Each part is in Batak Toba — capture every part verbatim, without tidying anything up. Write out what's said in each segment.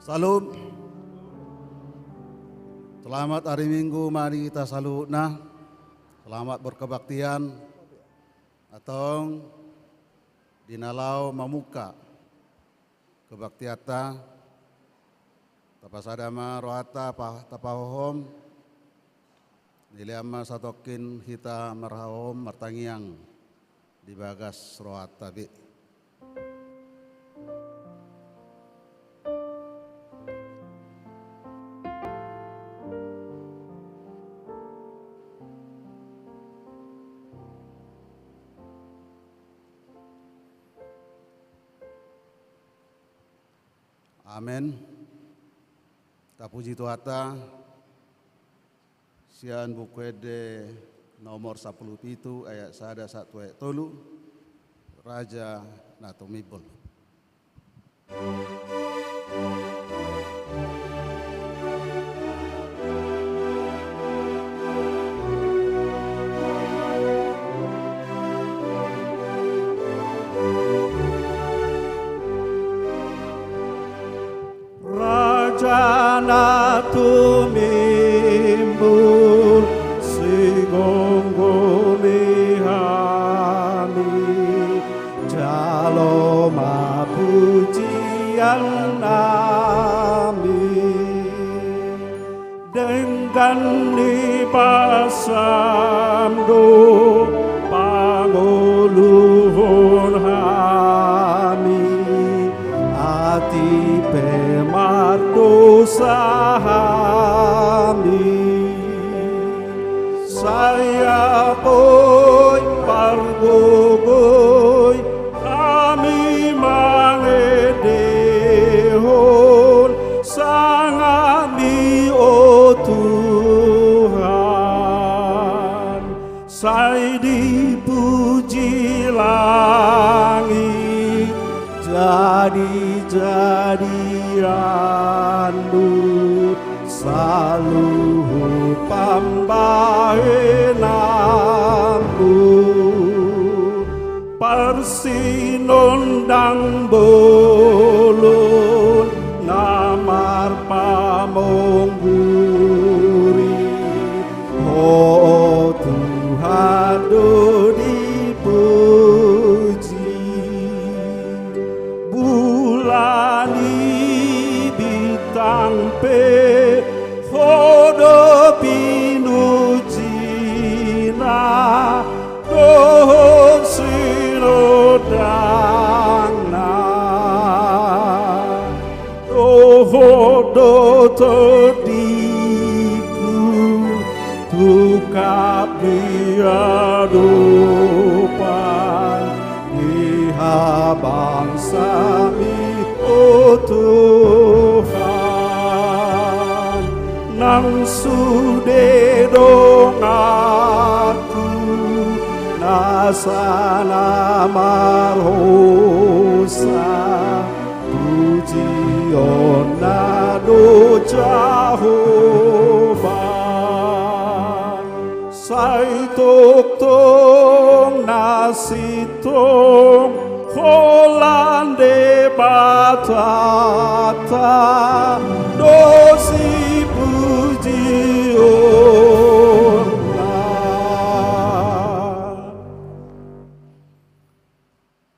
Salam. Selamat hari Minggu ma di hita saluhutna. Selamat berkebaktian. Antong di na laho mamungka kebaktianta, tapasada ma rohanta pa-, tapahohom. Dilehon ma satongkin hita marhahohom martangiang di bagas rohanta be. Amen. Tapuji Tuhanta. Sian Buku Ende nomor sampulu pitu ayat sada sahat tu ayat tolu. Raja na tumimbul. Raja na tumimbul, sigomgomi hami, jalo ma pujian nami. Denggan ni basam do pangoluhon hami, atik pe mardosa hami. Sai apoi pargogoi hami mangendehon sangamMi, o Tuhan. Sai dipuji langit jadi-jadianMu, saluhut pambahenanMu. Parsinondang bolon na marpamongguri, Ho Tuhan do dipuji. Bulan i bintang pe Ho do pinujina, dohot sinondangna. Dohot do tondingku, tungkap di adopan ni habangsami, o Tuhan. Nang sude donganku nasa na marhosa, pujionna do Jahowa. Sai tongtong na sintong holan Debatanta do sipujionna.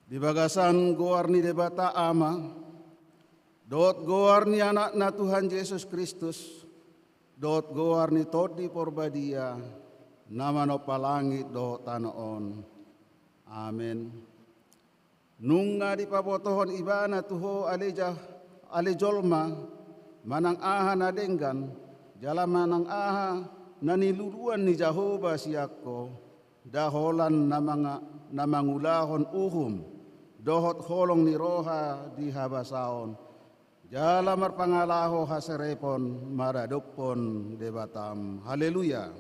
Di bagasan goar ni Debata Ama, dohot goar ni Anakna Tuhan Jesus Kristus, dohot goar ni Tondi Porbadia, na manompa langit dohot tano on. Amen. Nunga dipabotohon Ibana tu ho ale ja-, ale jolma, manang aha na denggan, jala manang aha na niluluan ni Jahowa sian ho, nda holan na manga-, na mangulahon uhum dohot holong ni roha di habasaon, jala marpangalaho haserepon maradophon Debatam. Haleluya.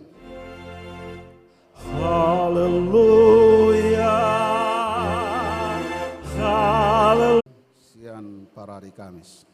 Haleluya. Haleluya. Sian parari Kamis.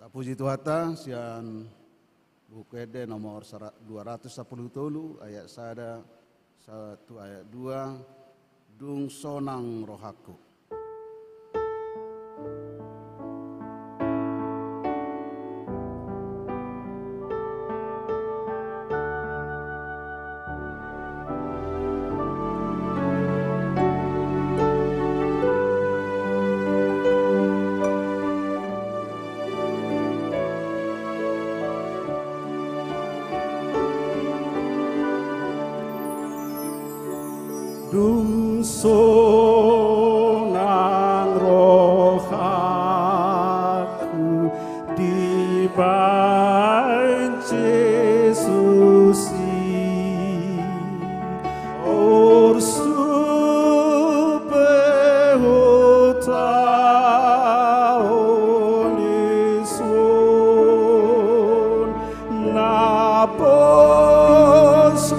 Tapuji Tuhanta, sian Buku Ende nomor sara-, dua ratus sapuluh tolu, ayat sada sahat tu ayat dua, dung sonang rohangku. Dung sonang rohangku dibahen Jesus i, ursupehon ison na pos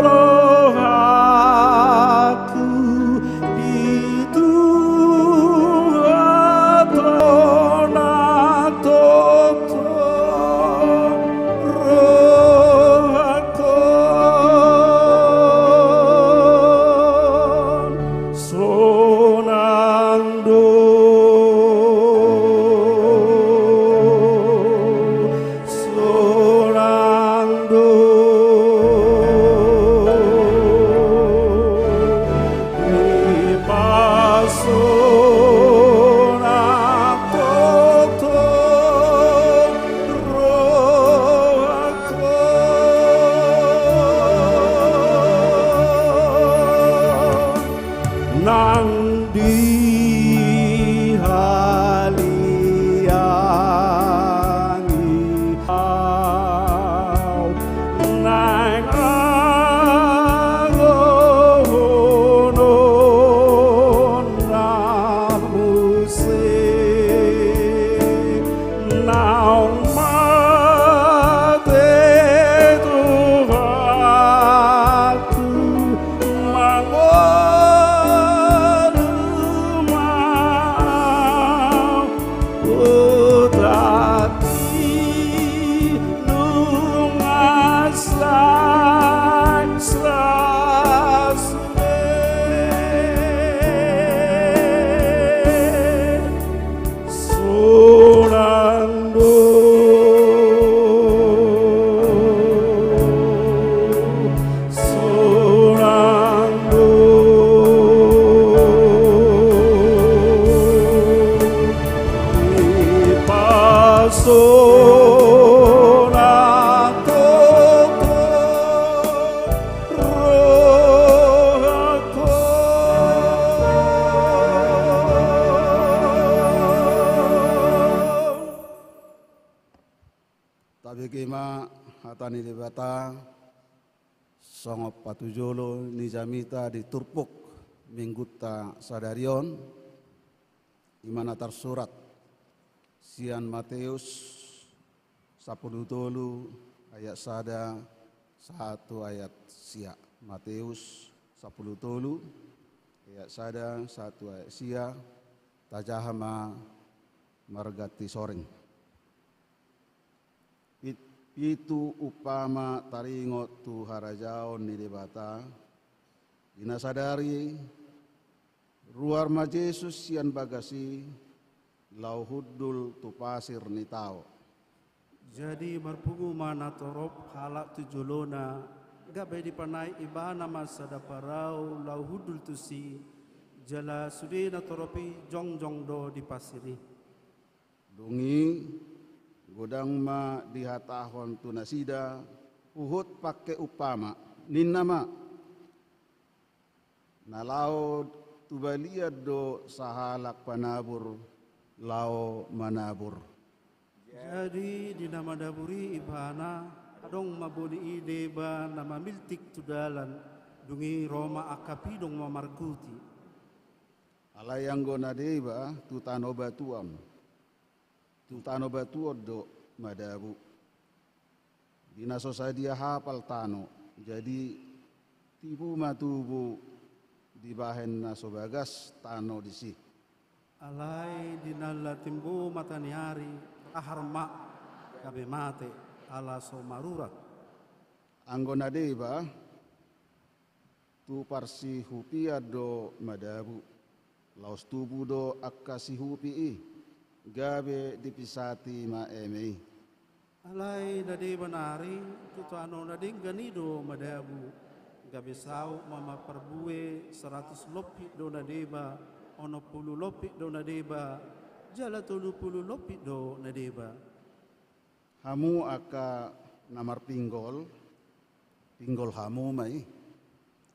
rohangku di Tuhanta na tongtong rohangkon. Sonang do, sonang do, dipasonang tongtong rohangkon. Nang dihaliangi au nang angohonon na muse, naung mate Tuhanku, mangolu ma au, huta i nunga sangsang sude. Sonang do, sonang do, dipasonang tongtong rohangkon. Tabege ma hata ni Debata, songon patujolo ni jamita di turpuk Minggunta sadari on, i ma na tarsurat sian Mateus sampulu tolu ayat sada sahat tu ayat sia. Mateus sampulu tolu ayat sada sahat tu ayat sia, tajaha ma marganti soring. Pit-, pitu umpama taringot tu harajaon ni Debata. Di na sadari, ruar ma Jesus sian bagas i, laho hundul tu pasir ni tao. Jadi marpungu ma natorop halak tu jolona, gabe dipanaek ibana ma sada parau laho hundul tusi, jala sude natorop i jongjong do di pasir i. Dung i, godang ma dihatahon tu nasida, huhut pangke umpama, ninna ma: Na laho tu balian do sahalak panabur laho manabur. Jadi di na manabur i ibana, adong ma boni i deba na mamiltik tu dalan, dung i ro ma angka pidong mamarguti. Alai anggo na deba tu tano batuan, tu tano batuon do madabu. Di na so sadia hapal tano, jadi tibu ma tubu dibahen na so bagas tano disi. Alai di na la timbo mata ni ari, Ahar ma gabe mate ala so marurat. Anggo na deba tu parsihupian do madabu, laos tubu do angka sihupi i, gabe dipisati ma eme i. Alai na deba nari tu tano na denggan i do madabu, gabe saut ma marparbue, saratus lompit do na deba, onom pulu lompit do na deba, jala tolu pulu lompit do na deba. Hamu angka na marpinggol, pinggol hamu ma i.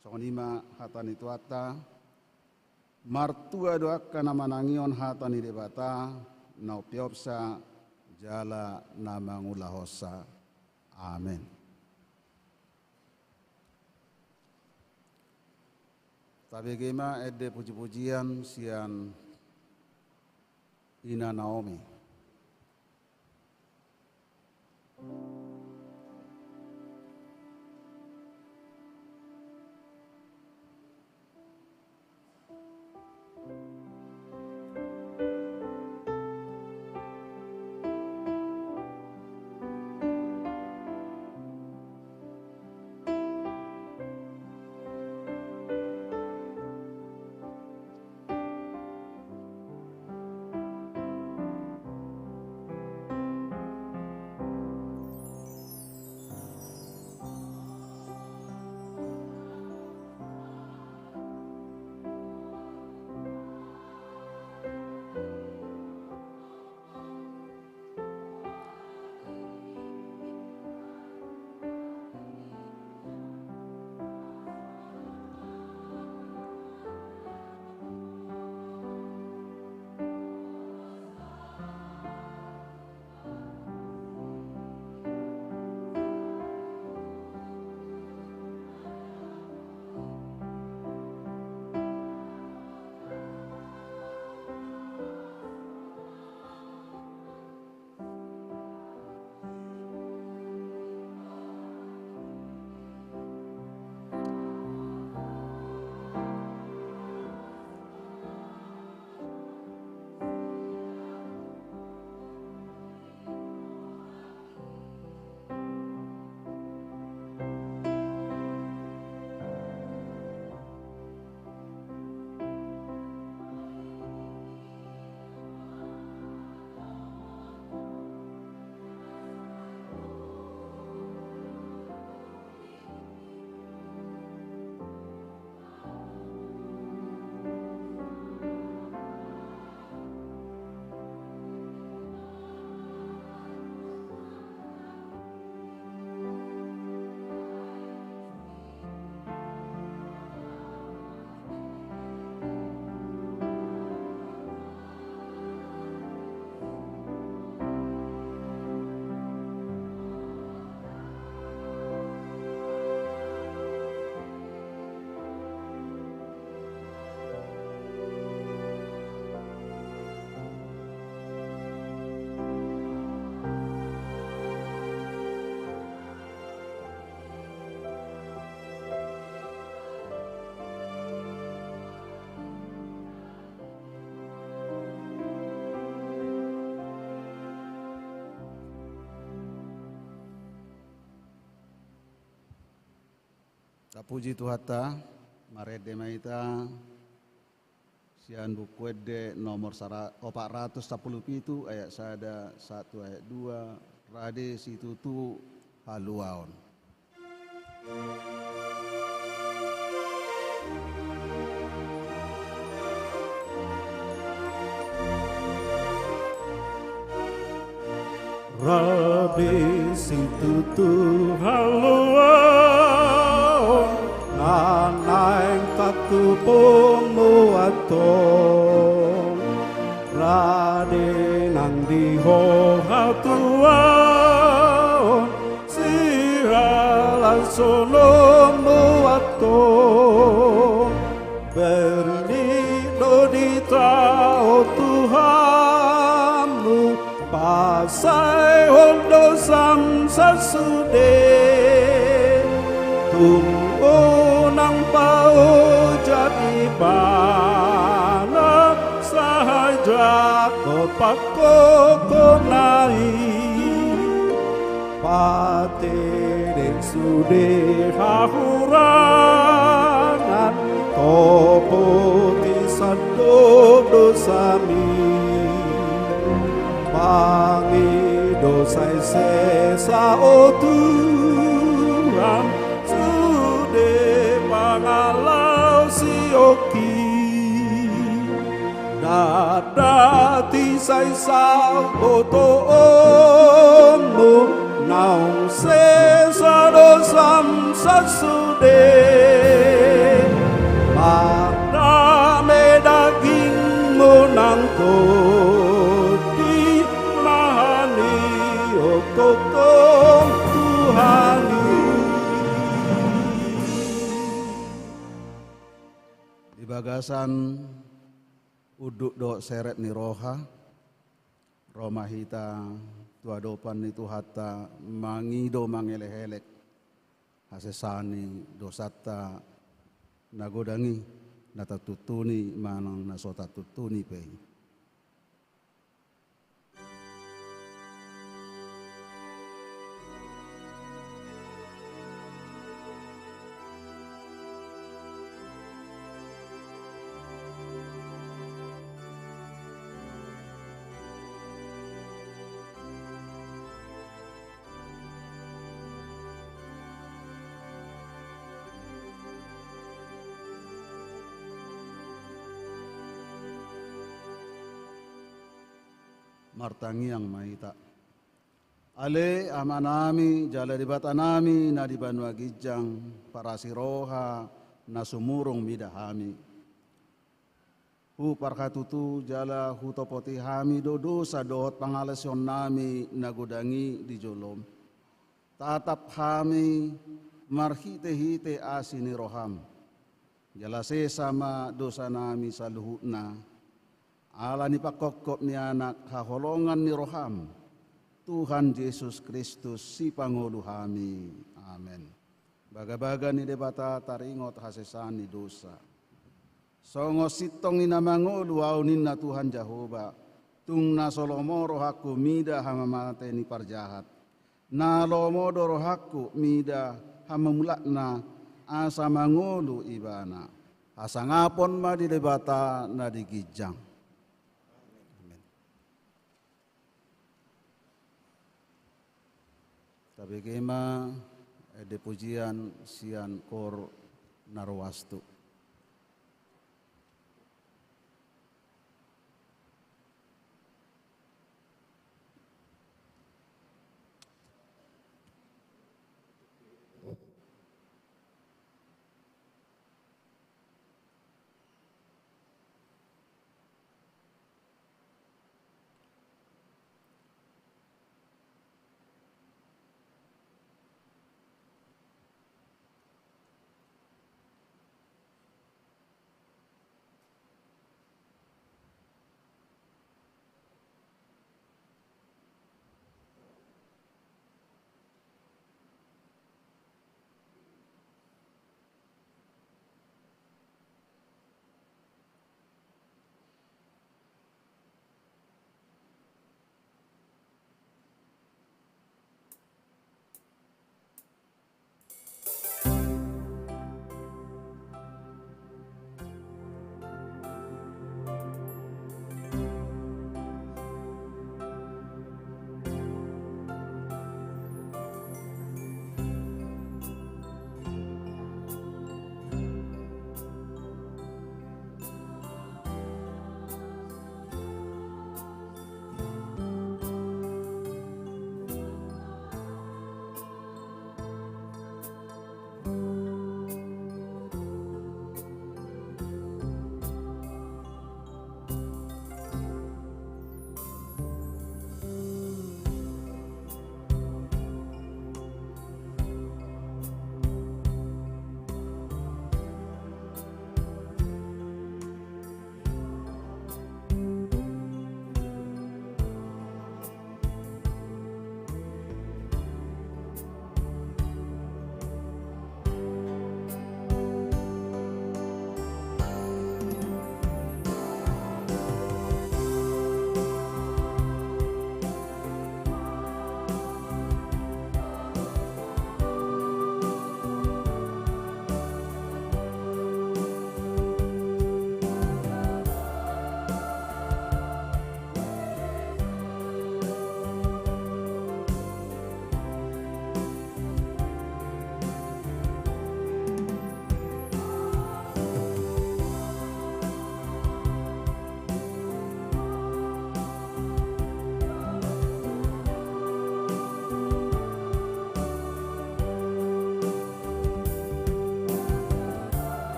Songon i ma hata ni Tuhanta. Martua do angka na manangihon hata ni Debata, na umpeopsa jala na mangulahonsa. Amen. Tabege ma ende pujipujian sian Ina Naomi. Tapuji Tuhanta, marende ma hita sian Buku Ende nomor sara-, opat ratus sampulu pitu, ayat sada sahat tu ayat dua, Rade Situtu Haluaon. Rade situtu haluaon, na naeng tatupa muathon. Rade nang di ho hatuaon, siala songon muathon. Bernik do di hita, o Tuhan, mu pasaehon dosam sasude. Tung unang paojak ibana, sahat jala pangkohon na Ate deng sude hahurangan, topoti sandok dosami. Pangido sai sesa, o Tuhan, sude pangalaosionki. Ndang dati sai saut botoonmu, naung sesa dosam sasude. Mardame dagingmu nang tondi, ma haniok tongtong Tuhan i. Di bagasan unduk dohot serep ni roha, ro ma hita tu adopan ni Tuhanta, mangido mangelekelek hasesaan ni dosanta na godang i, na tatuntuni manang na so tatuntuni pe i. Martangiang ma hita. Ale Amanami jala Debatanami na di banua ginjang, parasi roha na sumurung mida hami. Huparhatutu jala hutopoti hami do dosa dohot pangalaosionnami na godang i di jolom. Tatap hami marhitehite asi ni roham. Jala sesa ma dosanami saluhutna, ala ni pangkophop ni Anak haholongan ni roham, Tuhan Jesus Kristus, Sipangolu hami. Amen. Bagabaga ni Debata taringot hasesaan ni dosa. Songon sintong ni na mangolu ahu, ninna Tuhan Jahowa, tung na so lomo rohangku mida hamamate ni parjahat. Na lomo do rohangku mida hamamulakna asa mangolu ibana. Hasangapon ma di Debata na di ginjang. Amen. Tabege ma ende pujian sian kor Narowastu.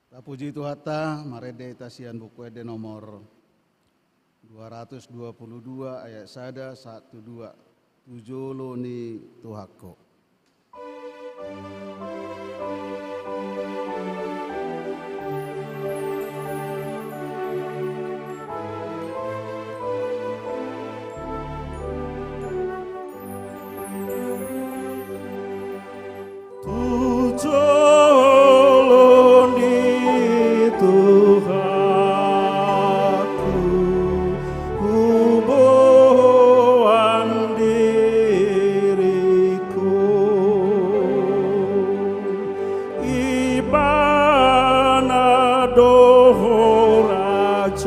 Tapuji Tuhanta, marende hita sian Buku Ende nomor dua ratus dua puluh dua ayat sada sahat tu dua, tu jolo ni Tuhan ho. Tu jolo ni Tuhanku huboan diriku, Ibana do rajaku,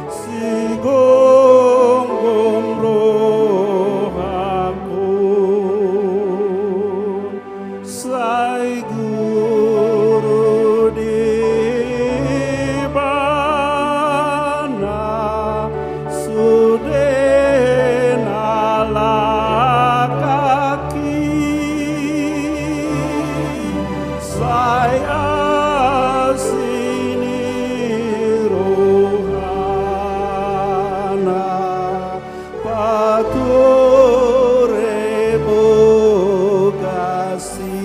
sigomgom rohangku, sai guru di Ibana sude na langkangki, sai asi ni rohana pature bogasi.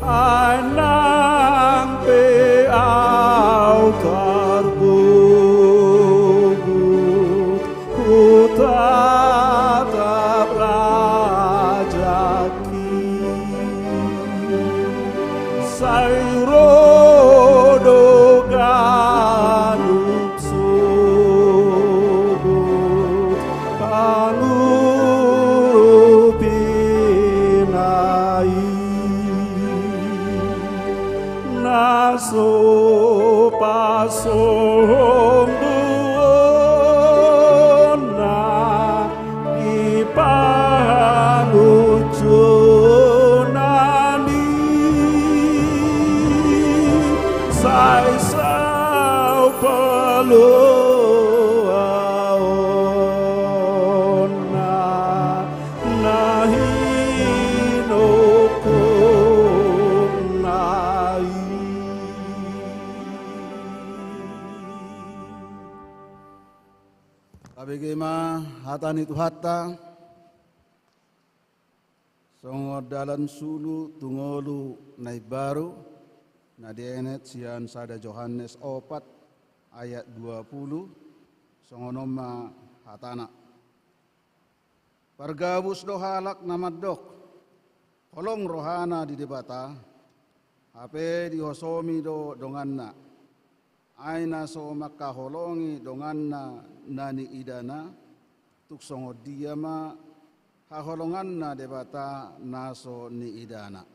Ai nang pe au targogo, hutatap raja Sai ro do ganup sogot pangulupina i, na so pasombuonna di pangunjunan i, sai saut paloaonna na hinongkonna i. Tabege ma hata ni Tuhanta, songon dalan sulu tu ngolu na imbaru, na dienet sian sada Johannes opat ayat dua pulu, songon on ma hatana. Pargabus do halak na mandok, holong rohana di Debata, hape dihosomi do donganna. Ai na so mangkaholongi donganna na niidana, tung songon dia ma haholonganna Debata na so niidana.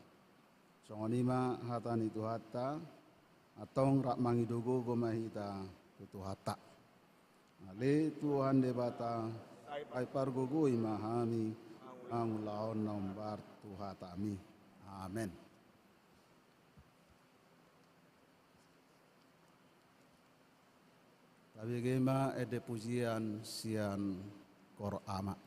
Songon i ma hata ni Tuhanta, antong rap mangido gogo ma hita tu Tuhanta. Ale Tuhan Debata, sai pargogoi ma hami mangulahon na hombar tu hataMi. Amen. Tabege ma ende pujian sian Koor Ama.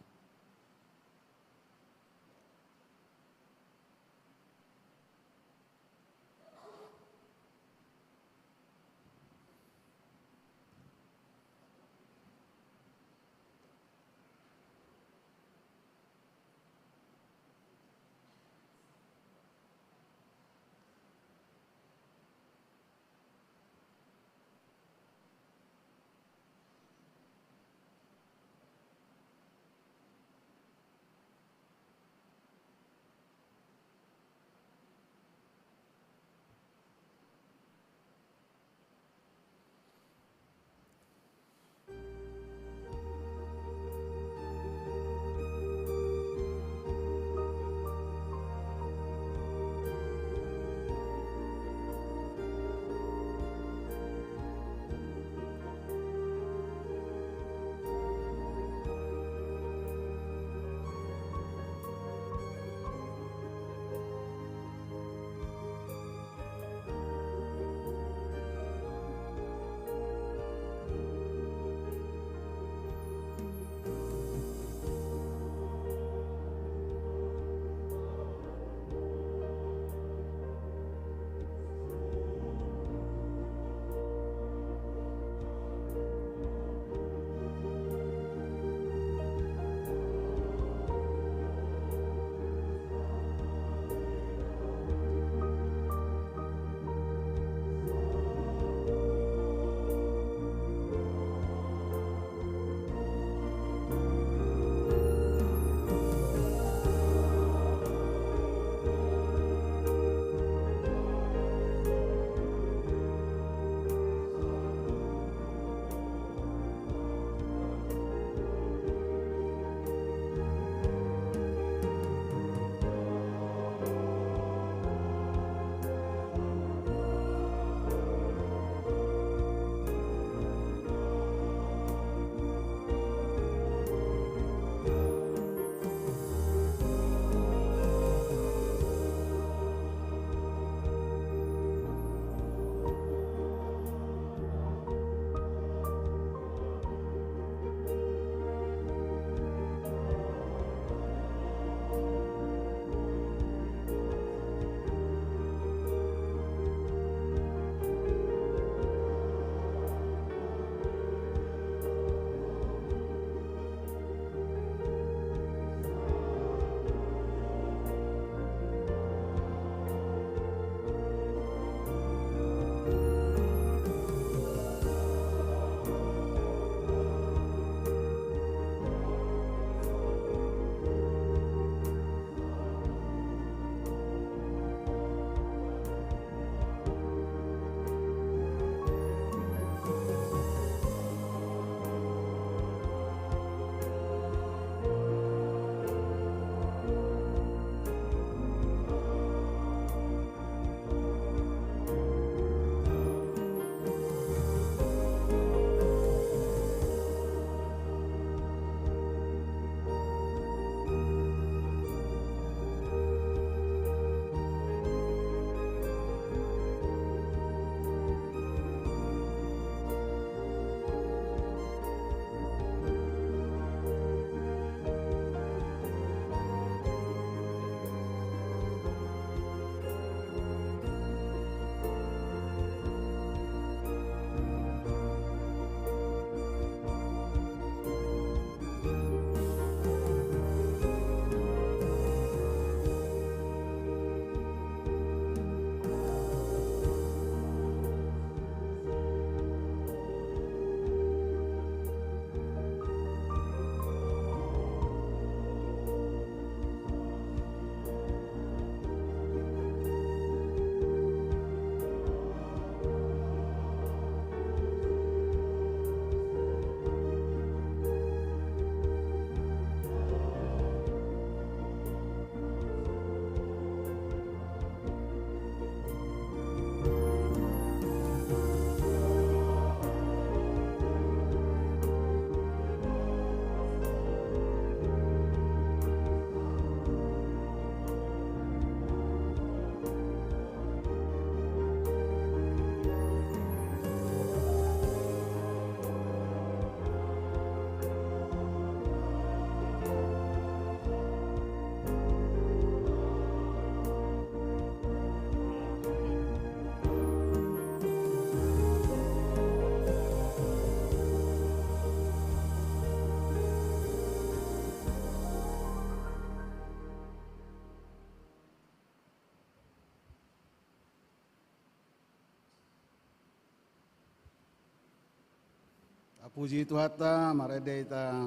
Puji Tuhanta, marende hita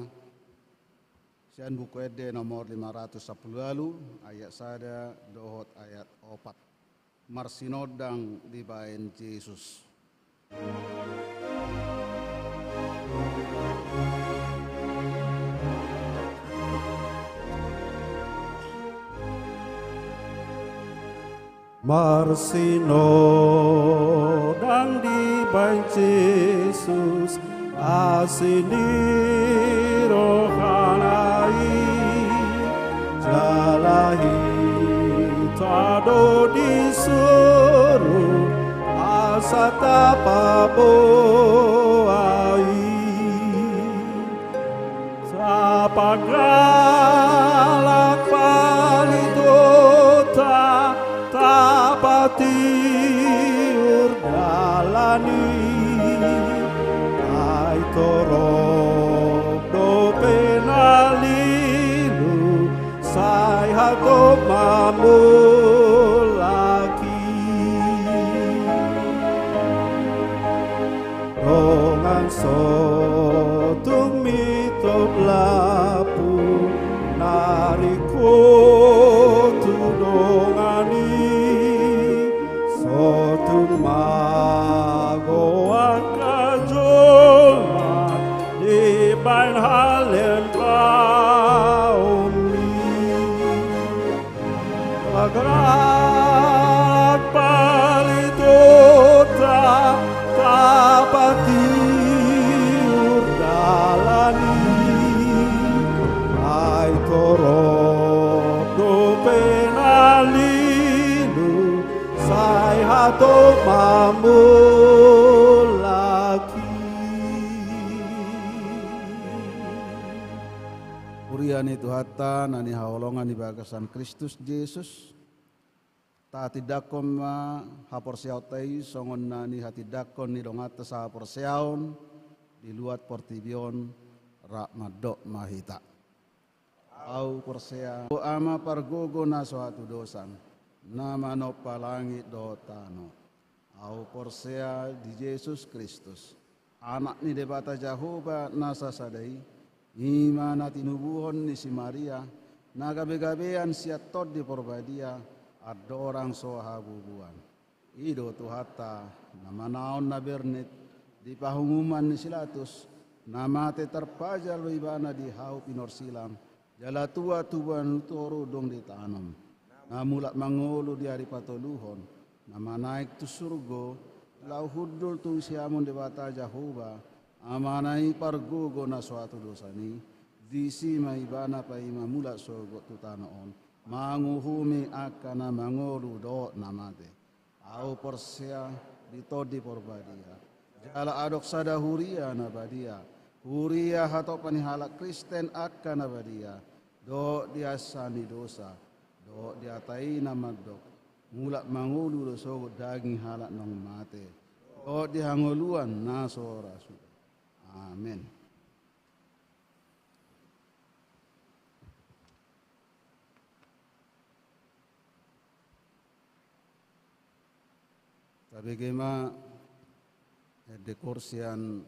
sian Buku Ende nomor lima ratus sampulu ualu, ayat sada dohot ayat opat. Marsinondang dibaen Jesus. Marsinondang dibaen Jesus asi ni rohana i, jala hita do disuru asa tapaboa i. Tapanggalak palitonta, tapatiur dalan i, ai torop dope na lilu, sai hatop mamulak i. Dongan so tung mitop lampu, na ringkot tu dongan i, so tung mago angka jolma dibaen halembaon i. Tapanggalak palitonta, tapatiur dalan i, ai torop dope na lilu, sai hatop mamulak i. Huria ni Tuhanta na hinaholongan di bagasan Kristus Jesus, tatindangkon ma haporseaonta i songon na nihatindangkon ni donganta sahaporseaon di luat portibi on. Rap mandok ma hita. Ahu porsea, Ho Ama pargogo na so hatudosan, na manompa langit dohot tano. Ahu porsea di Jesus Kristus, Anak ni Debata Jahowa na sasada i, i ma na tinubuhon ni si Maria, na gabegabean sian Tondi Porbadia, andorang so habubuan. I do Tuhanta, na manaon na bernit di pahumuman ni si Latus, na mate tarpajal do ibana di hau pinorsilang, jala tua tubuan toru dung ditanom, na mulak mangolu di ari patoluhon, na manaek tu surgo, laho hundul tu siamun Debata Jahowa, Amana i pargogo na so hatudosan i, disi ma ibana paima mulak sogot tu tano on, manguhumi angka na mangolu dohot na mate. Ahu porsea di Tondi Porbadia, jala adong sada huria na badia, huria hatopan ni halak Kristen angka na badia, dohot di ansa ni dosa, dohot di hata i na mandok, mulak mangolu do sogot daging halak naung mate, dohot di hangoluan na so ra suda. Amen. Tabege ma ende koor sian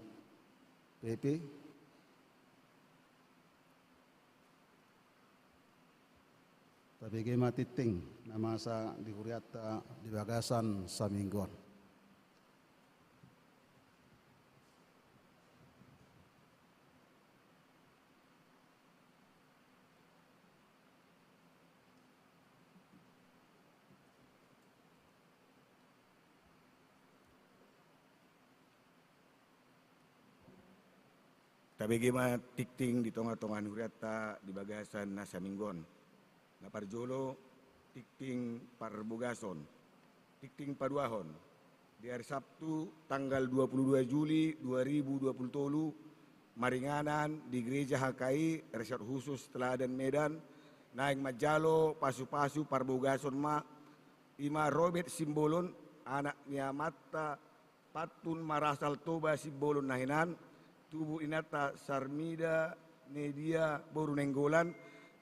P P. Tabege ma tingting na masa di hurianta di bagasan saminggu on. Tabege ma tingting di tongatonga ni hurianta di bagasan na saminggu on. Na parjolo, tingting parbogason. Tingting paduahon. Di hari Sabtu, tanggal dua puluh dua Juli dua ribu dua puluh tolu, maringanan di Gereja H K I Resort Khusus Teladan Medan, naeng manjalo pasupasu parbogason ma, i ma Robert Simbolon, anak ni amanta Pantun Marasal Toba Simbolon na hinan, tubu inanta Sarmida Nedia boru Nainggolan,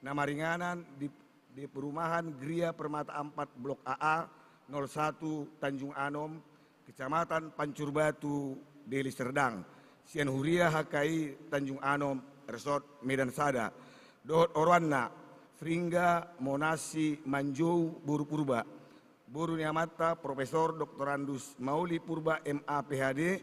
na maringanan di, di perumahan Gria Permata Ampat Blok A A, nol satu Tanjung Anom, Kecamatan Pancur Batu, Deli Serdang. sian Huria H K I Tanjung Anom, Resort Medan Sada, dohot oroanna, Fringga Monasi Manjou boru Purba, boru ni amanta Profesor Doktorandus Mauli Purba M A P H D,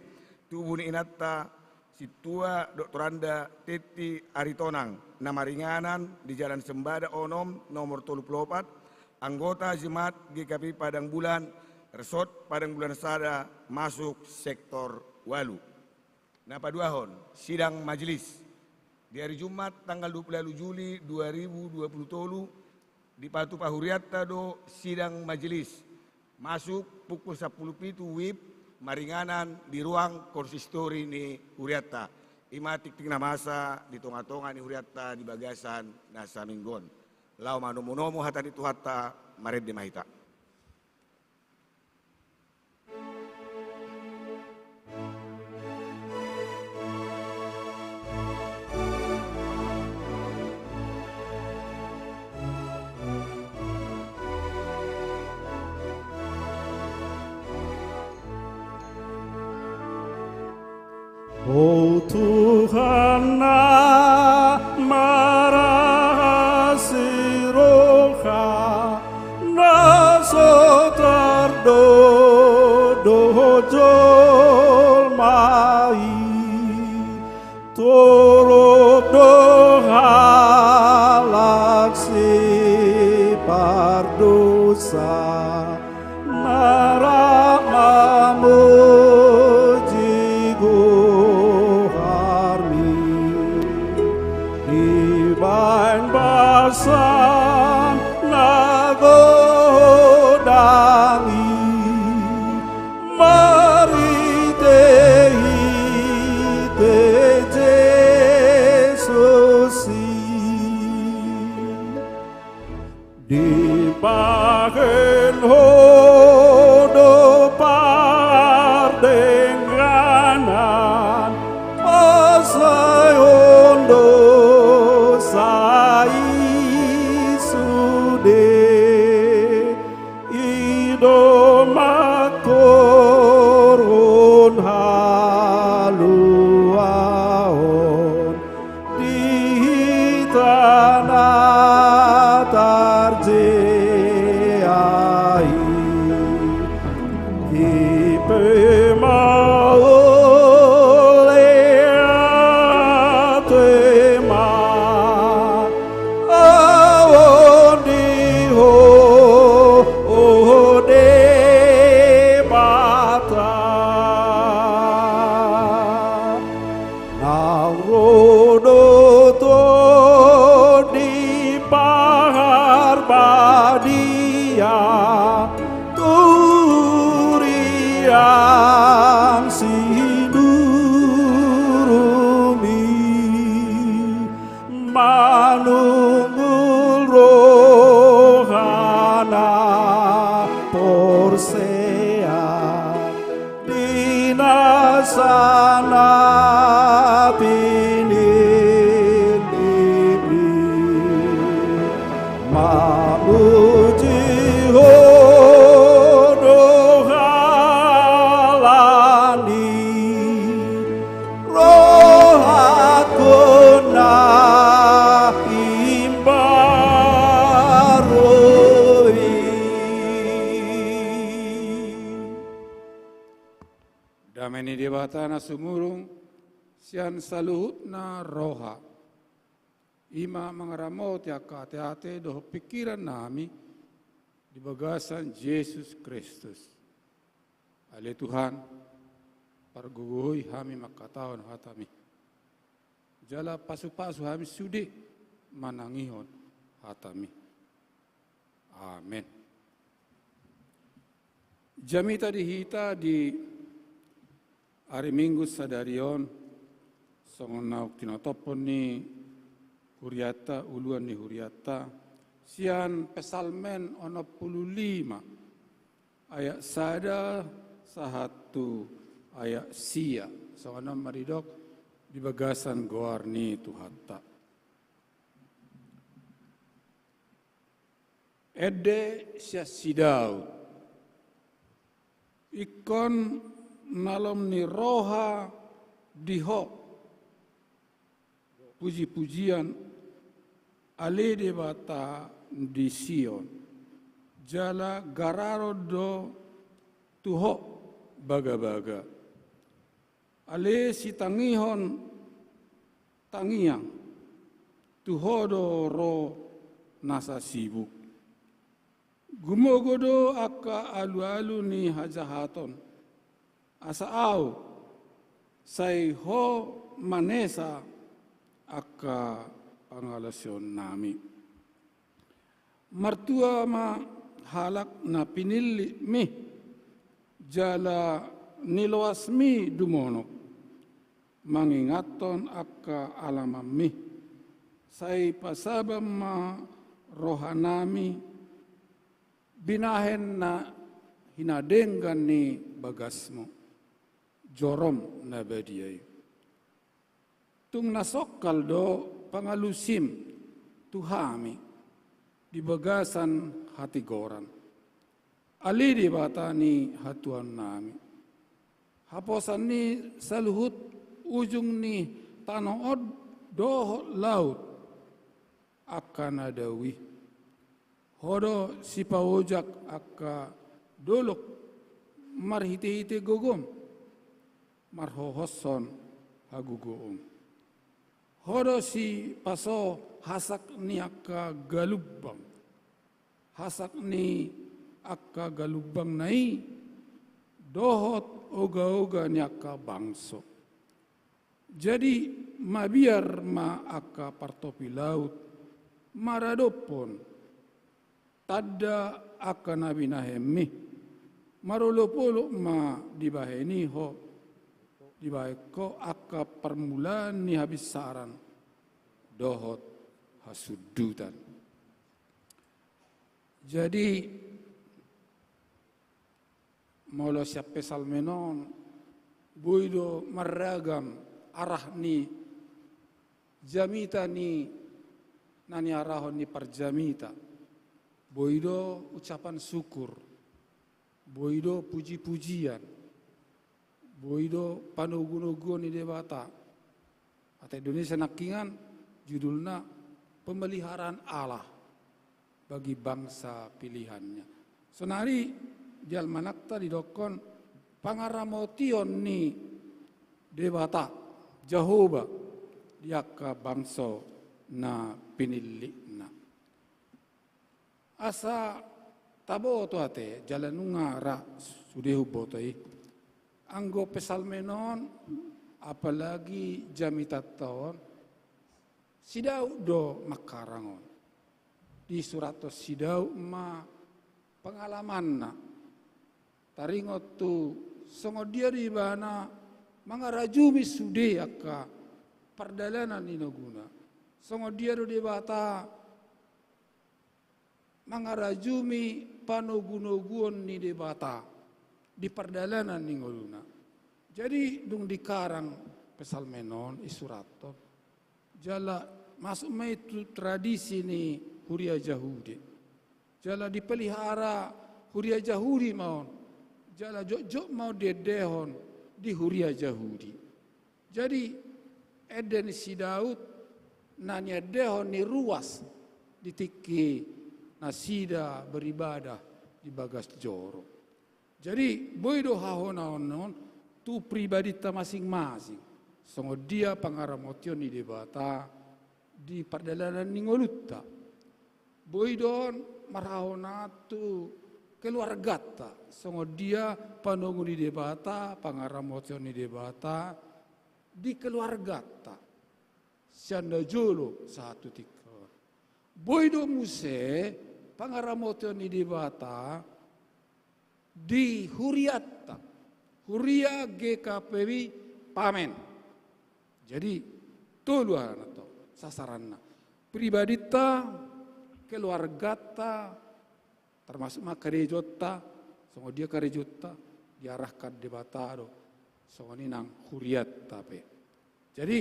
tubu ni inanta Sintua Doktoranda Tetti Aritonang, na maringanan di Jalan Sembada onom, nomor tolu pulu opat, anggota Jemaat G K P Padang Bulan, Resort Padang Bulan Sada, masuk sektor ualu. Na paduahon, sidang majelis. Di ari Jumat tanggal dua pulu ualu Juli dua ribu dua pulu tolu, dipatupa hurianta do sidang majelis. Masuk pukul sampulu pitu wib, maringanan di ruang konsistori ni hurianta. I ma tingting na masa di tonga-tonga ni hurianta di bagasan na saminggu on. Laho manomu-nomu hata ni Tuhanta, marende ma hita. O Tuhan na marasi roha, na so tardodo jolma i, torop do halak sipardosa, na rap mamuji goarmi. Dibahen basa na godang i, marhite Jesus i. Dibahen Ho do pardengganan, pasaehon dosa i sude. I do manghorhon haluaon di hita na tarjea i. I pe mauliate ma ahu on di Ho, o Debata. Naung ro do Tondi Parbadia tu huriaM siduruMi, manunggul roha na porsea di nasa na pinillitMi. Mamuji Ho do halani rohangku na imbaru i. Dame ni Debata na sumurung sian saluhutna roha, i ma mangaramoti angka ateate dohot pingkirannami di bagasan Jesus Kristus. Ale Tuhan, pargogohi hami mangkatahon hataMi. Jala pasupasu hami sude manangihon hataMi. Amen. Jamita di hita di ari Minggu sadari on, songon naung tinotophon ni hurianta, uluan ni hurianta, sian Psalmen onom pulu lima, ayat sada sahat tu ayat sia, songon on ma didok di bagasan goar ni Tuhanta. Ende sian si Daud. Ingkon nalom ni roha di Ho puji-pujian, ale Debata di Sion, jala gararon do tu Ho bagabaga. Ale sitangihon tangiang, tu Ho do ro nasa sibuk. Gumogo do angka alualu ni hajahaton, asa ahu sai Ho manesa angka pangalaosionnami. Martua ma halak na pinillitmi, jala niloasmi dumonok, mangingathon angka alamanmi, sai pasabam ma rohanami, binahen na hinadenggan ni bagasmu, jorom na badia i. Tung na songkal do pangalusim tu hami di bagasan hatigoran, ale Debata ni hatuaonnami. Haposan ni saluhut ujung ni tano on dohot laut, angka na dao i. Ho do sipaojak angka dolok marhitehite gogom, marhohoshon hagogoon. Ho do sipaso hasak ni angka galumbang, hasak ni angka galumbangna i, dohot ogaoga ni angka bangso. Jadi mabiar ma angka partopi laut maradophon tanda angka na binahenmi, marolopolop ma dibahen i Ho, dibahen Ho angka parmulaan ni habinsaran dohot hasundutan. Jadi molo sian Psalmen on, boi do marragam arah ni jamita ni na niarahon ni parjamita. Boi do ucapan syukur, boi do puji-pujian, boi do panogunoguon ni Debata. Hata Indonesia nangkiningan judulna pemeliharaan Allah bagi bangsa pilihan-Nya. Sonari di almanakta didokhon pangaramotion ni Debata Jahowa di angka bangso na pinillitna. Asa taboto ate, jala nunga ra sude huboto i. Anggo Psalmen on, apalagi jamitanta on, si Daud do mangkarang on. Disurathon si Daud ma pengalamanna. Taringot tu songon dia do ibana mangarajumi sude angka pardalanan ni noguna. Songon dia do Debata mangarajumi panogunoguon ni Debata di pardalanan ni ngoluna. Jadi dung dikarang Psalmen on, disurathon, jala masuk ma i tu tradisi ni huria Jahudi. Jala dipelihara huria Jahudi ma on. Jala jotjot ma on diendehon di huria Jahudi. Jadi ende ni si Daud na niendehon ni ruas di tingki nasida beribadah di bagas joro. Jadi boi do hahonaon on tu pribadinta masing-masing, songon dia pangaramotion ni Debata di pardalanan ni ngolunta. Boi do on marhahonaon tu keluarganta, songon dia panogu ni Debata, pangaramotion ni Debata di keluarganta sian na jolo sahat tu tingki on. Boi do muse pangaramotion ni Debata di hurianta, huria G K P I Pamen. Jadi tolu anakta sasaranna: pribadinta, keluarganta, termasuk ma karejonta, songon dia karejonta diarahkan Debata do, songon i nang hurianta pe. Jadi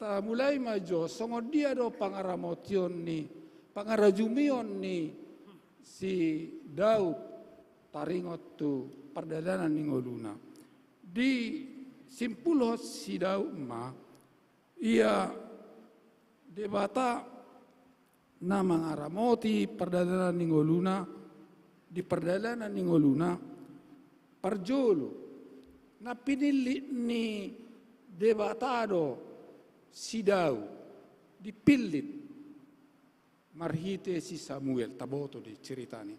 tamulai ma jo songon dia do pangaramotion ni, pangarajumion ni si Daud taringot tu pardalanan ni ngoluna. Di Simpulhon si Daud ma, ia Debata na mangaramoti pardalanan ni ngoluna, di pardalanan ni ngoluna, parjolo, na pinillit ni Debata do si Daud, dipillit marhite si Samuel, taboto di ceritana i,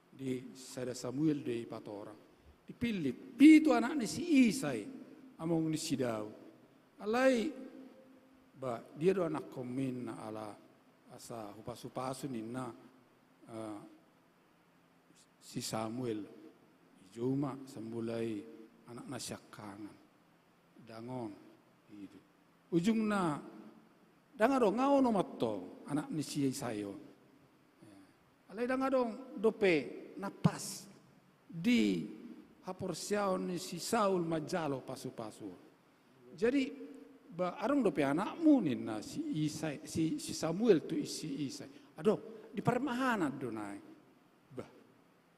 di sada Samuel do i patorang. Dipillit, pitu anak ni si Isai, among ni si Daud. Alai, ba, dia do anakkon ninna ala asa hupasupasu ninna, eh, si Samuel, dijou ma, samulai anak na siangkangan. Ndang on, i do. Ujungna, ndang adong, nga ono ma antong, anak ni si Isai on. Ya. Alai ndang adong dope na pas di haporseaon ni si Saul manjalo pasupasu. Jadi, ba, adong dope anakmu ninna si Isai, si, si Samuel tu si Isai. Adong, di parmahanan do nai. Bah,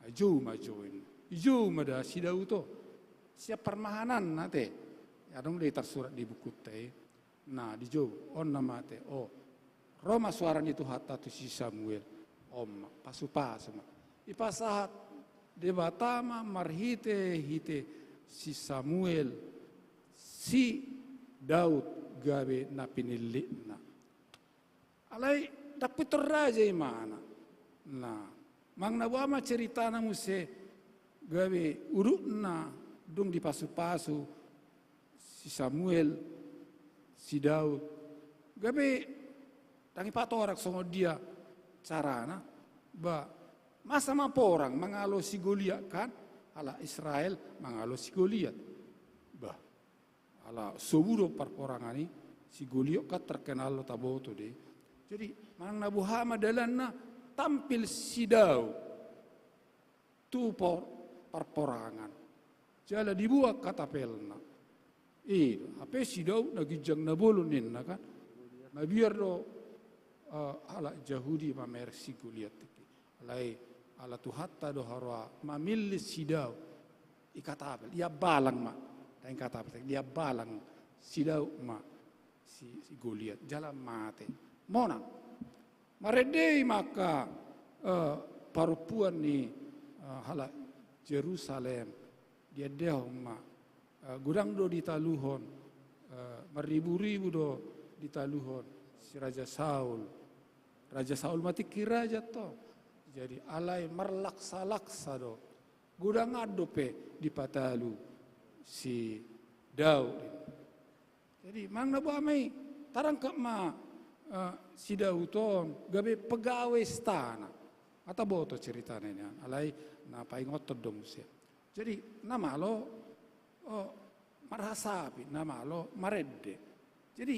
dijou ma, dijou ma da si Daud on. Sian parmahananna te. Adong do i tarsurat di bukunta i. Nah, dijou, on nama te, o. Ro ma suara ni Tuhanta tu si Samuel. On ma, pasupasu ma. Dipasahat Debata ma marhitehite si Samuel, si Daud gabe na pinillitna. Alai ndang pintor raja ibana. Nah, manang na boha ma ceritana muse gabe urukna dung dipasupasu si Samuel, si Daud. Gabe ndang dipatorang songon dia carana. Ba, masa ma porang mangalo si Goliat kan, halak Israel mangalo si Goliat. Bah, ala sobu do parporangan i, si Goliat kan terkenal do, taboto do i. Jadi, manang na boha ma dalanna, tampil si Daud tu por-, parporangan. Jala dibuat katapelna. I do, hape si Daud na ginjang na bolon ninna kan. Mabiar do, eh, halak Jahudi mamereng si Goliat tingki. Alai ala Tuhanta do haroa mamillit si Daud. I katapel, i ambalang ma. Ndang i katapel, i ambalang si Daud ma si, si Goliat. Jala mate. Monang. Marende i ma angka, eh, parompuan ni, eh, halak Jerusalem. Diendehon ma, eh, godang do ditaluhon, eh, marribu-ribu do ditaluhon si Raja Saul. Raja Saul ma tingki raja antong. Jadi alai marlaksa-laksa do. Godang an dope dipatalu si Daud. Jadi, manang na boha ma i, tarangkap ma, eh, si Daud on, gabe pegawai istana. Nga taboto ceritana nian, alai na paingothon do muse. Jadi, na malo, oh, marhasapi, na malo marende. Jadi,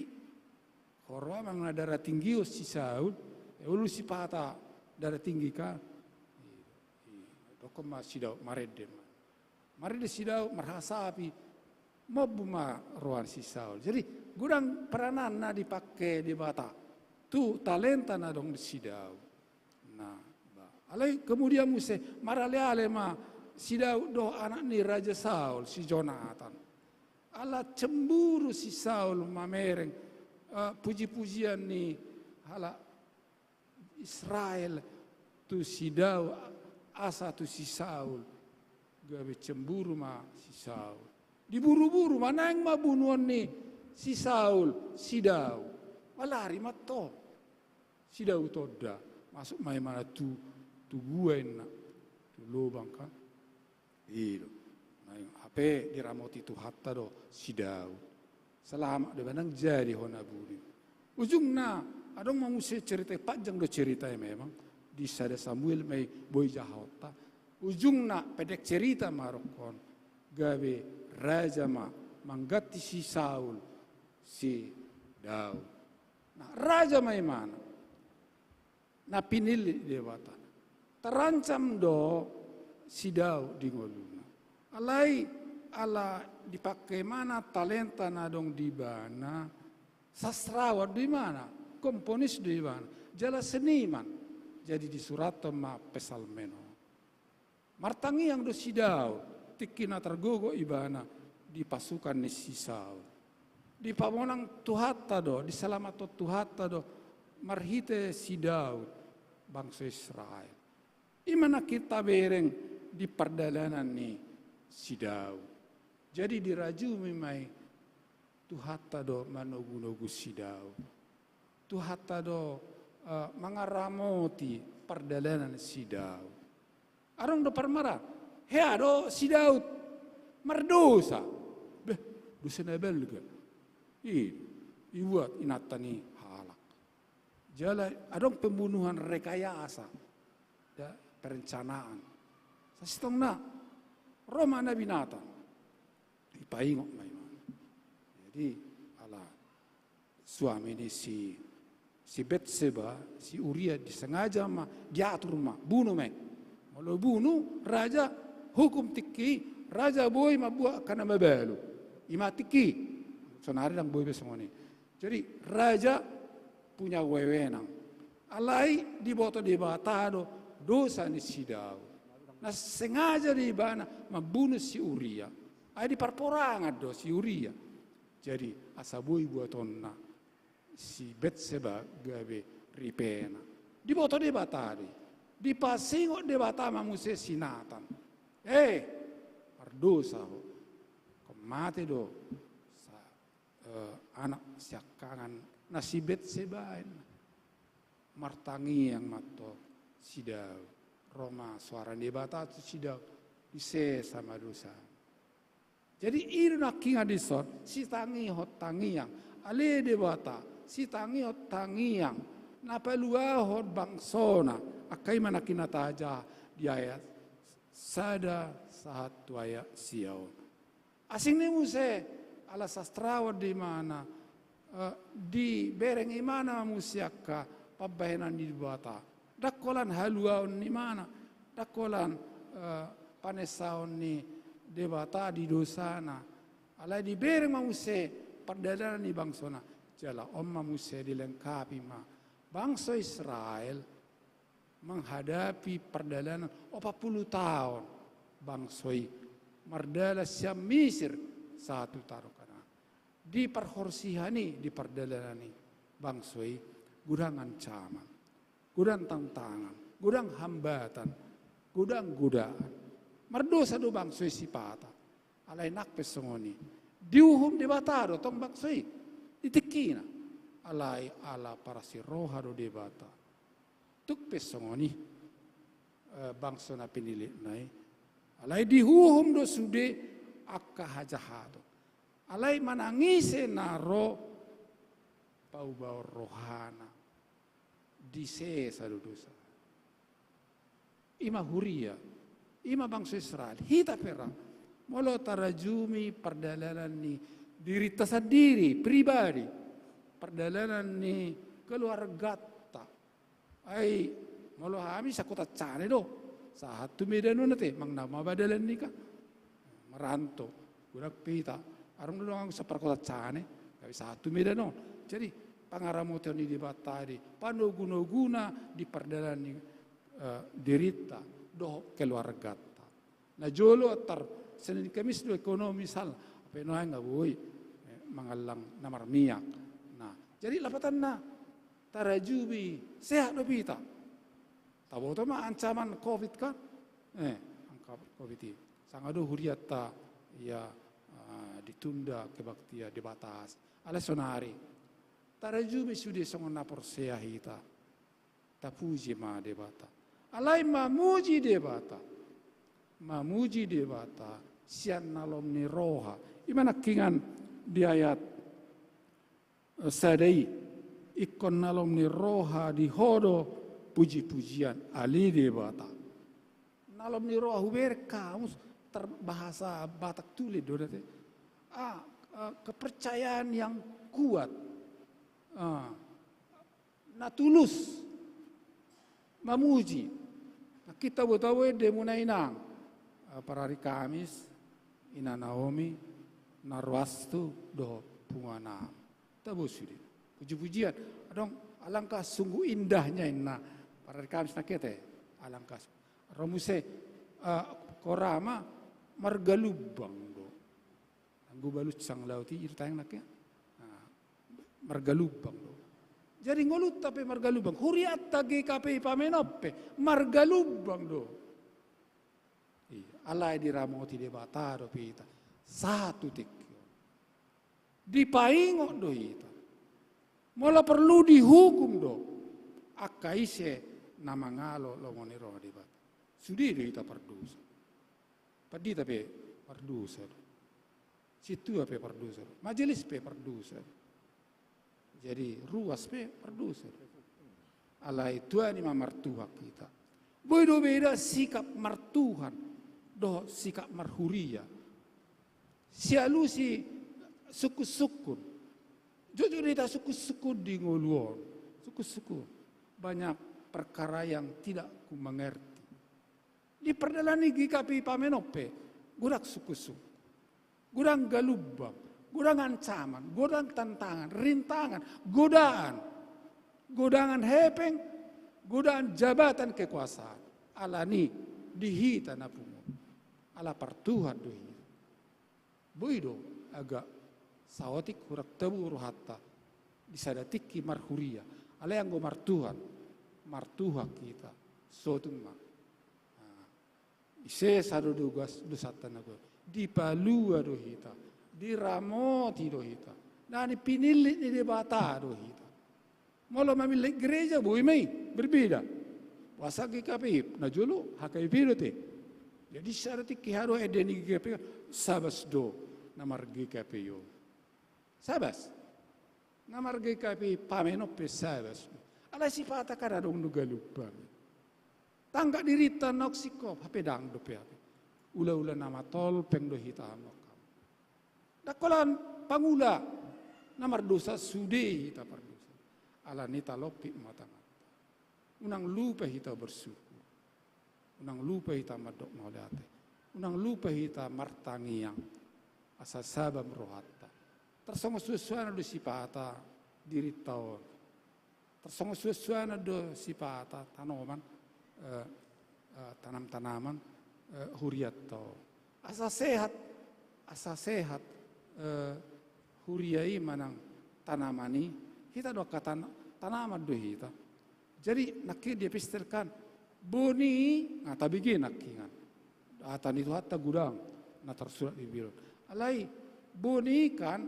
horong manang na dartinggion si Saul, eh, ulu sipata dartinggi kan. I, i, dokkon ma si Daud, marende ma. Marende si Daud, marhasapi, mambu ma roha ni si Saul. Jadi, godang peranan na dipake Debata tu talenta na adong di si Daud. Nah, ba. Alai kemudian muse, marale-ale ma si Daud dohot anak ni Raja Saul, si Jonatan. Ala cemburu si Saul mamereng, eh, puji-pujian ni halak Israel tu si Daud, asa tu si Saul. Gabe cemburu ma si Saul. Diburu-buru ma, naeng ma bunuon ni si Saul si Daud. Alai lari ma antong si Daud on da. Masuk ma ibana tu, tu gua inna. Tu lobang kan. I do. Nah, hape diramoti Tuhanta do si Daud. Selamat do ibana, ndang jadi hona bunuh. Ujungna, adong ma muse cerita, panjang do cerita i memang. Di sada Samuel ma i boi jahahonta. Ujungna, pendek cerita ma dokkon. Gabe raja ma mangganti si Saul, si Daud. Nah, raja ma ibana. Na pinillit Debata. Tarancam do si Daud di ngoluna. Alai ala dipake ibana talenta na adong di ibana, sastrawan do ibana, komponis do ibana, jala seniman. Jadi disurathon ma psalmen on. Martangiang do si Daud, tingki na targogo ibana, di pasukan ni si Saul. Dipamonang Tuhanta do, disalamathon Tuhanta do marhite si Daud bangso Israel. I ma na hita bereng di pardalanan ni si Daud. Jadi dirajumi ma i Tuhanta do manogunogu si Daud. Tuhanta do, eh, mangaramoti pardalanan si Daud. Adong do parmaraan, hea do si Daud mardosa. Beh, dosa na balga. I, ibuat inanta ni halak. Jala adong pembunuhan rekayasa. Ya, perencanaan. Sasintongna, ro ma na binatang. Dipaingot ma imana. Jadi, ala suami ni si, si Betseba, si Uria disengaja ma, diatur ma, bunu ma i. Molo bunu, raja hukum tingki i, raja boi mambuat angka na mabalu. I ma tingki i. Sonari ndang boi be songon i. Jadi raja punya wewenang. Alai diboto Debata do dosa ni si Daud. Na sengaja do ibana mambunu si Uria. Ai diparporangan do si Uria. Jadi asa boi buatonna si Betseba gabe ripena. Diboto Debata do i. Dipasingot Debata ma muse si Natan. Eh, mardosa ho. Ingkon mate do sa, eh, anak siangkangan na si Betseba i. Martangiang ma antong si Daud. Ro ma soara ni Debata tu si Daud. Disesa ma dosa. Jadi i do nangkiningan dison, sitangihon tangiang. Ale Debata, sitangihon tangiang. Na paluahon bangsona, angka i ma nangkin na tajaha di ayat sada sahat tu ayat sia on. Asing ni muse, ala sastrawan do imana, eh, dibereng imana muse angka pambahenan ni Debata. Ndang holan haluaon ni imana, ndang holan, eh, panesaon ni Debata di dosana. Alai dibereng ma muse pardalanan ni bangsona. Jala on ma muse dilengkapi ma bangso Israel menghadapi pardalanan opat pulu taon bangso i mardalan sian Misir sahat tu tano Kanaan. Di parhorsihan i, di pardalanan i bangso i godang ancaman, godang tantangan, godang hambatan, godang godaan. Mardosa do bangso i sipata. Alai nang pe songon i. Diuhum Debata do tong bangso i. Di tingkina. Alai ala parasi roha do Debata. Tung pe songon i, eh, bangso na pinillitna i. Alai diuhum do sude angka hajahaton. Alai manang ise na ro paubaon rohana. Disesa do dosa. I ma huria. I ma bangso Israel. Hita pe ra. Molo tarajumi pardalanan ni dirinta sandiri, pribadi. Pardalanan ni keluargata. Ai, molo hami sahuta Cane do. Sahat tu Medan on ate, manang na ma ba dalan ni kan. Maranto. Godang pe hita. Adong do donganku saparhuta Cane. Gabe sahat tu Medan on. Jadi, pangaramotion ni Debata di panogunoguna di pardalanan ni, eh, dirinta dohot keluargata. Na jolo antar Senin Kemis do ekonomi sal, ape nuaeng nga boi, eh, mangallang na marmiak. Nah, jadi lapatanna tarajumi sehat do hita. Taboto ma ancaman covid kan? Eh, angka covid i. Sanga do hurianta ia, eh, ditunda kebaktian Debata. Alai sonari tarajumi sude songon na porsea hita. Tapuji ma Debata. Alai mamuji Debata. Mamuji Debata sian na lom ni roha. I ma nangkiningan di ayat, eh, sada i. Ingkon na lom ni roha di Ho do pujipujian, ale Debata. Na lom ni roha, hubereng kamus, tar bahasa Batak tulen do ate. Ah, eh, kepercayaan yang kuat. Ah, na tulus mamuji. Nangkin tabo-tabo endemuna inang. Eh, parari Kamis, Ina Naomi, na rohasna dohot punguan am. Tabo sude. Puji-pujian. Adong, alangkah sungguh indahnya inna. Parari Kamis nangkin ate. Alangkah. Ro muse, eh, Korama marga Lumbang do. Anggo balunsang laut i, irtaeng nangkin. Nah, margalumbang do. Jadi ngolunta pe margalumbang. Hurianta G K P I Pamenon pe margalumbang do. Iya, alai diramoti Debata dope hita. Satu tingki on. Dipaingot do hita. Molo porlu dihukum do angka ise na mangalo lomo ni roha ni Debata. Sude do hita pardosa. Pandita pe pardosa do. Sintua pe pardosa do. Majelis pe pardosa do. Jadi ruas pe pardosa do. Alai Tuhan i ma martuhak hita. Boi do beda sikap martuhan dohot sikap marhuria. Sialusi sungkun-sungkun. Jotjot do hita sungkun-sungkun di ngolu on. Sungkun-sungkun. Banyak perkara yang tidak ku mengerti. Di pardalanan ni G K P I Pamenon pe, godang sungkun-sungkun. Godang galumbang, godang ancaman, godang tantangan, rintangan, godaan. Godangan hepeng, godaan jabatan kekuasaan. Alani di hita na pungu. Ala partuhan do hita. Boi do, agak saotik hurang tabo rohanta. Di sada tingki marhuria. Alai anggo martuhan, martuhak hita. Sotung ma. Nah, ise sada do gas dosanta na godang. Dipalua do hita. Diramoti do hita. Na pinillit ni Debata do hita. Molo mamillit gereja, boi ma i, berbeda. Boasa G K P I, na jolo H K I P do te. Jadi sada tingki haduan ende ni G K P I, sabas do na mar G K P I on. Sabas. Na mar G K P I Pamenon pe sabas do. Alai sipata kan adong do galumbang. Tanggap dirinta na singkop, hape dang dope hape. Ula-ula na matolpeng do hita hamu. Dang holan pangula na mardosa, sude hita pardosa. Alani talompit ma tanganta. Unang lupa hita bersyukur. Unang lupa hita mandok mauliate. Unang lupa hita martangiang. Asa sabam rohanta. Tarsongon suan-suanan do sipata dirinta on. Tarsongon suan-suanan do sipata tanoman, eh, eh, tanam-tanaman, eh, hurianta on. Asa sehat, asa sehat, eh, huria i manang tanaman i, hita do angka tan-, tanaman do hita. Jadi, nangkin di epistel kan, boni, nga tabege nangkin kan. Hata ni Tuhanta godang, na tarsurat di Bibel on. Alai, boni kan,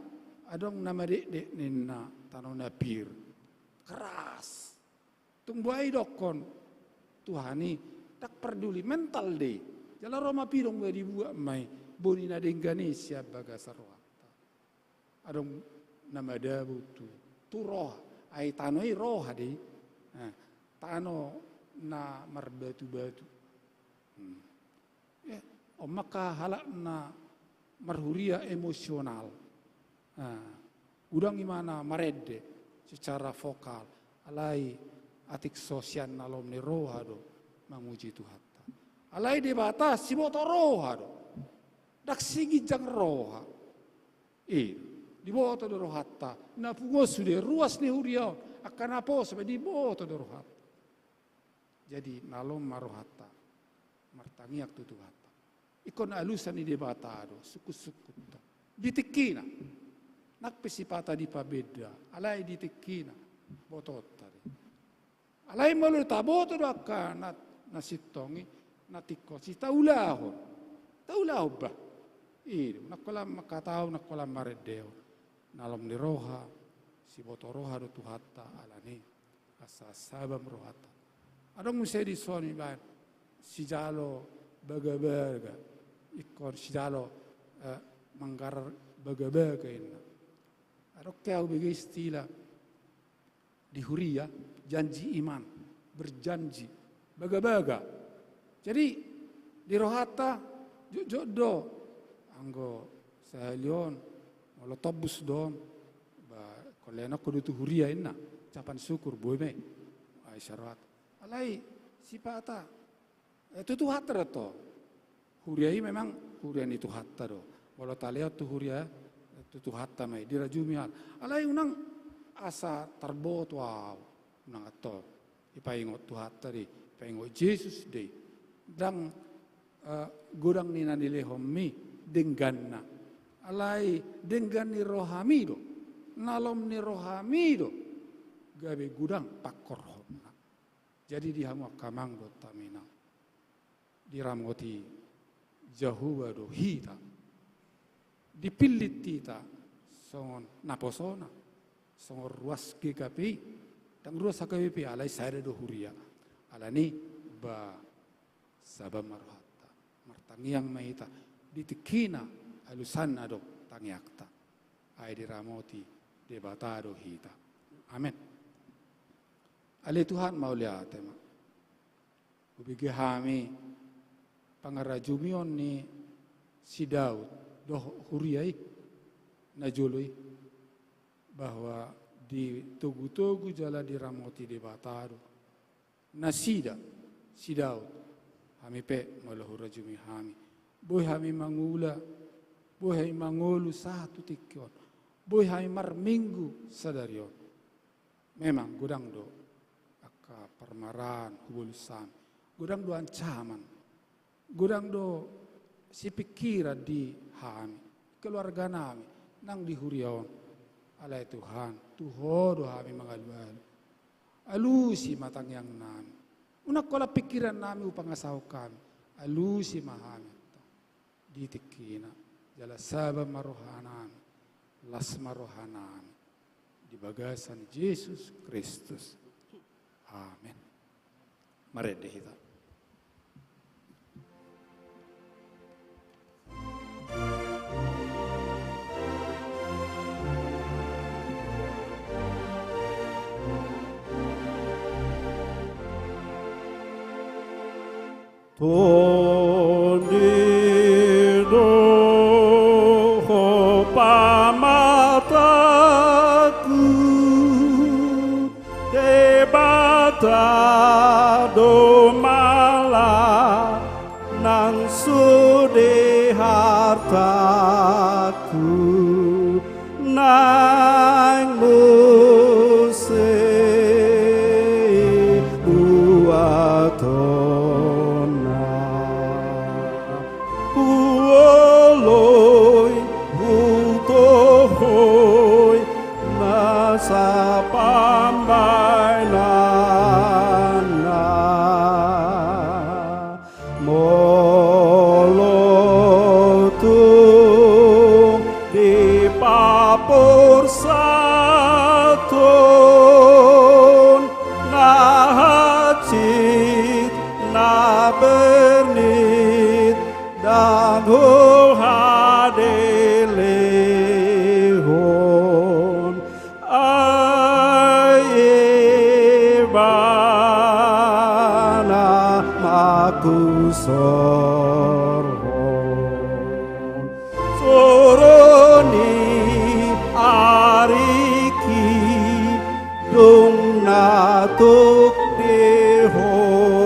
adong na madekdek ninna tano na pir. Keras. Tung boha i dokkon Tuhan i, dang parduli, mental do i. Jala ro ma pidong boha dibuat ma i, boni na denggan i sian bagasan rohanta. Adong na madabu tu, tu roha, ai tano i roha do i. Nah, tano na marbatu-batu. Hmm. Eh, on ma angka halak na marhuria emosional. Nah, godang i ma na marende secara vokal. Alai atik so sian na lomo ni roha do mamuji Tuhanta. Alai Debata siboto roha do. Dang siginjang roha. I, diboto do rohanta. Na pungu on sude ruas ni huria on. Angka naposo pe diboto do rohanta. Jadi, na lomo ma rohanta. Martangiang tu Tuhanta. Ingkon alusan ni Debata do, sungkun-sungkunta. Di tingkina. Nang pe sipata dipabenda, alai di tingkina. Botonta do i. Alai molo taboto do angka na, na sintong i, na tingkos i taulahon. Taulahon bah. I do, nang holan manghatahon, nang holan marendehon. Na lomo ni roha, siboto roha do Tuhanta, alani. Asa sabam rohanta. Adong muse dison ibaen, sijalo bagabaga. Ingkon sijalo, eh, manggarar bagabaga inna. Adong ke au bege istilah di huria, janji iman, berjanji, bagabaga. Jadi, di rohanta, jotjot do, anggo sahali on, molo tombus do on, ba, ingkon lehonon ho do tu huria inna, ucapan syukur, boi ma i. Ai sarohat. Alai, sipata, eh, tu Tuhanta do tong. Huria i memang huria ni Tuhanta do. Molo talehon tu huria, eh, tu Tuhanta ma i, dirajumi hal. Alai unang asa tarboto au, unang antong. Dipaingot Tuhanta do i, dipaingot Jesus do i. Ndang, eh, godang ni na nilehonmi dengganna. Alai denggan ni rohami do, na lom ni rohami do, gabe godang pangkorhonna. Jadi di hamu angka amang dohot inang, diramoti Jahowa do hita, dipillit hita songon naposona, songon ruas G K P I, ndang ruas H K B P, alai sada do huria. Alani ba saba ma rohanta. Martangiang ma hita, di tingkina alusanna do tangiangta. Ai diramoti Debata do hita. Amen. Ale Tuhan, mauliate ma. Hubege hami pangarajumion ni si Daud dohot huria i najolo i, bahwa ditogutogu jala diramoti Debata do nasida, si Daud. Hami pe molo hurajumi hami, boi hami mangula, boi hami mangolu sahat tu tingki on, boi hami marminggu sadari on. Memang godang do angka parmaraan hubolus hami, godang do ancaman, godang do sipingkiran di hami, keluarganami, nang di huria on. Alai Tuhan, tu Ho do hami mangalualu. Alusi ma tangiangnami. Unang holan pingkirannami hupangasahon hami. Alusi ma hami, Antong, di tingkina. Jala saba ma rohanami, las ma rohanami, di bagasan Jesus Kristus. Amen. Marende hita. Tondi do Ho pamatangku, Debata do malan nang sude hartangku, naeng muse buatonna. Huoloi, hutohoi nasa pambahenanna. Molo tung dipaporsanton na hansit na bernit, ndang huhadelehon. Ai Ibana ma husorhon. Soro ni ariki dung na tuk dihorhon.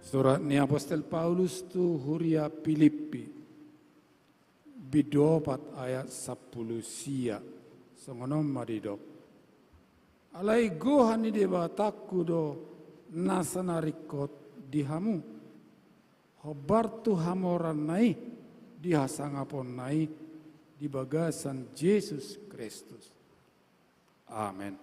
Surat ni apostel Paulus tu huria Pilippi, bindu opat ayat sampulu sia, songon on ma didok: Alai gohan ni Debatangku do nasa na ringkot di hamu, hombar tu hamoraanna i, di hasangaponna i, di bagasan Jesus Kristus. Amen.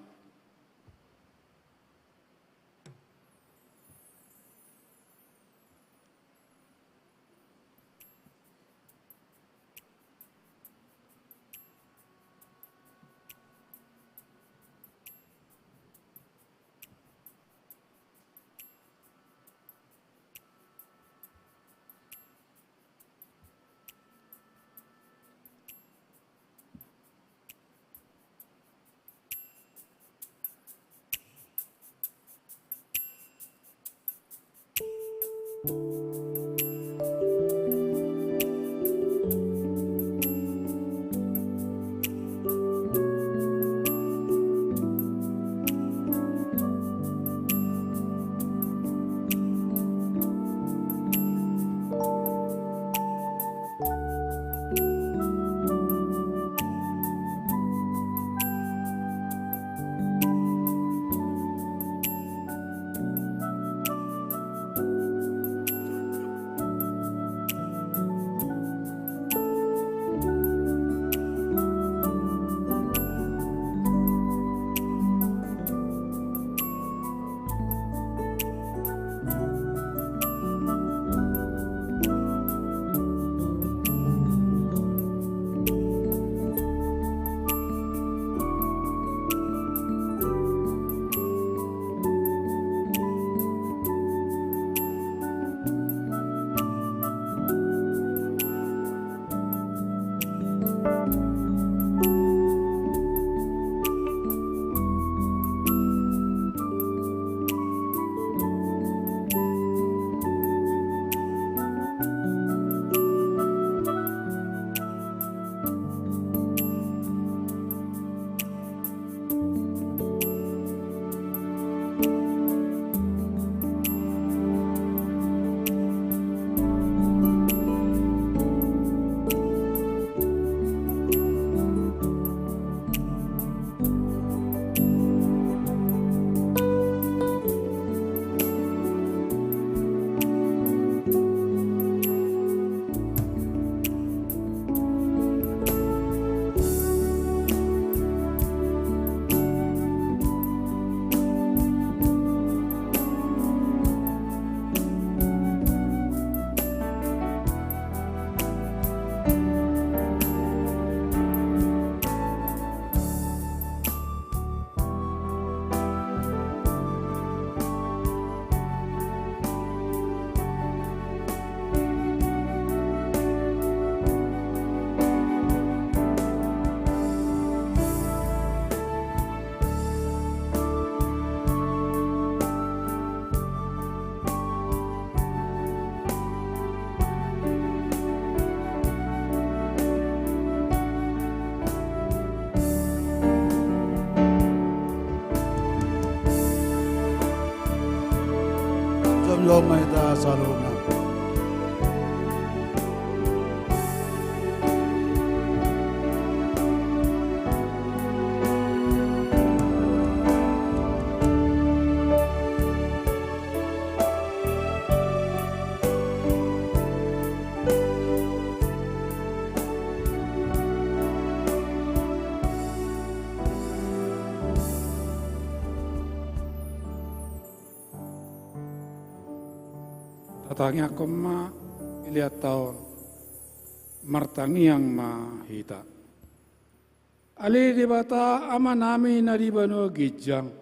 Lomai ta salona. Tatangiangkon ma pelean ta on, martangiang ma hita. Ale Debata Amanami na di banua ginjang,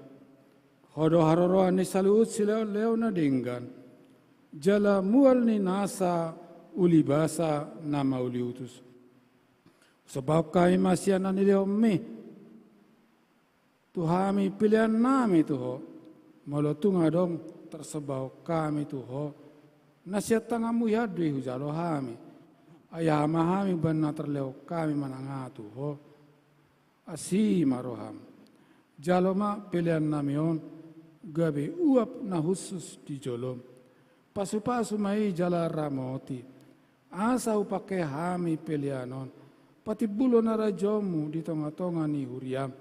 Ho do haroroan ni saluhut silehonlehon na denggan, jala mual ni nasa ulibasa na mauliutus. Sombahon hami ma sian na nilehonmi tu hami peleannami tu Ho, molo tung adong tarsombahon hami tu Ho, na sian tanganmu hian do i hujalo hami. Ai aha ma hami umbahen na tarlehon hami manang aha tu Ho. Asi ma roham. Jalo ma peleannami on gabe uap na hushus di jolom. Pasupasu ma i jala ramoti, asa hupangke hami pelean on patimbulhon harajaonmu di tongatonga ni huriam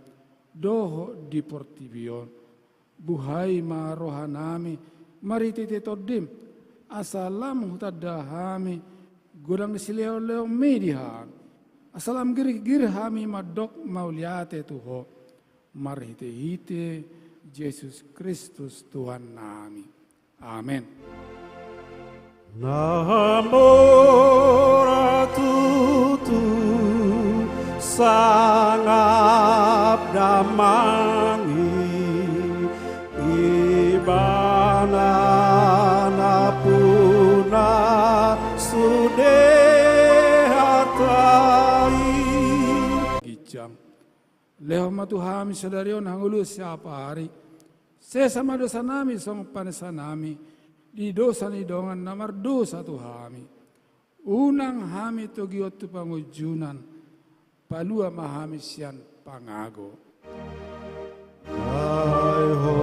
dohot di portibi on. Buhai ma rohanami marhitehite Tondim, asa lam hutanda hami godang ni silehonlehonmi di Ho an, asa lam girgir hami mandok mauliate tu Ho, marhitehite Jesus Kristus Tuhannami. Amen. Na mora tutu sangap damang i, Ibana nampuna sude hata i. Ginjang. Lehon ma tu hami sadari on hangoluan siapari. Sesa ma dosanami songon panesanami di dosa ni dongan na mardosa tu hami. Unang hami togihon tu pangunjunan, palua ma hami sian pangago. Ai Ho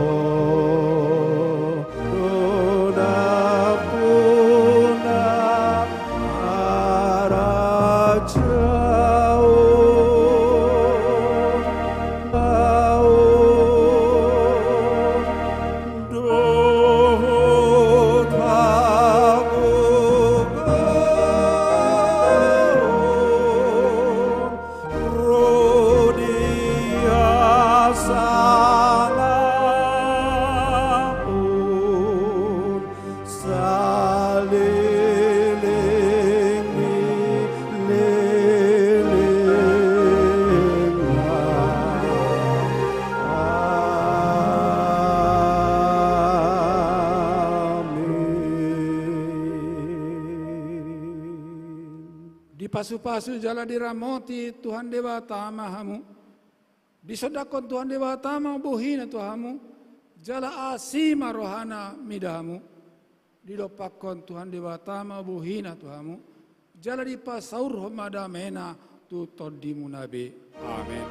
do nampuna harajaon, habaon dohot hagogoon, ro di hasangapon saleleng ni lelengna. Amen. Dipasupasu jala diramoti Tuhan Debata ma hamu. Disondangkon Tuhan Debata ma bohina tu hamu, jala asi ma rohana mida hamu. Didompakkon Tuhan Debata ma bohina tu hamu, jala dipasaurhon ma damena tu tondimuna be. Amen.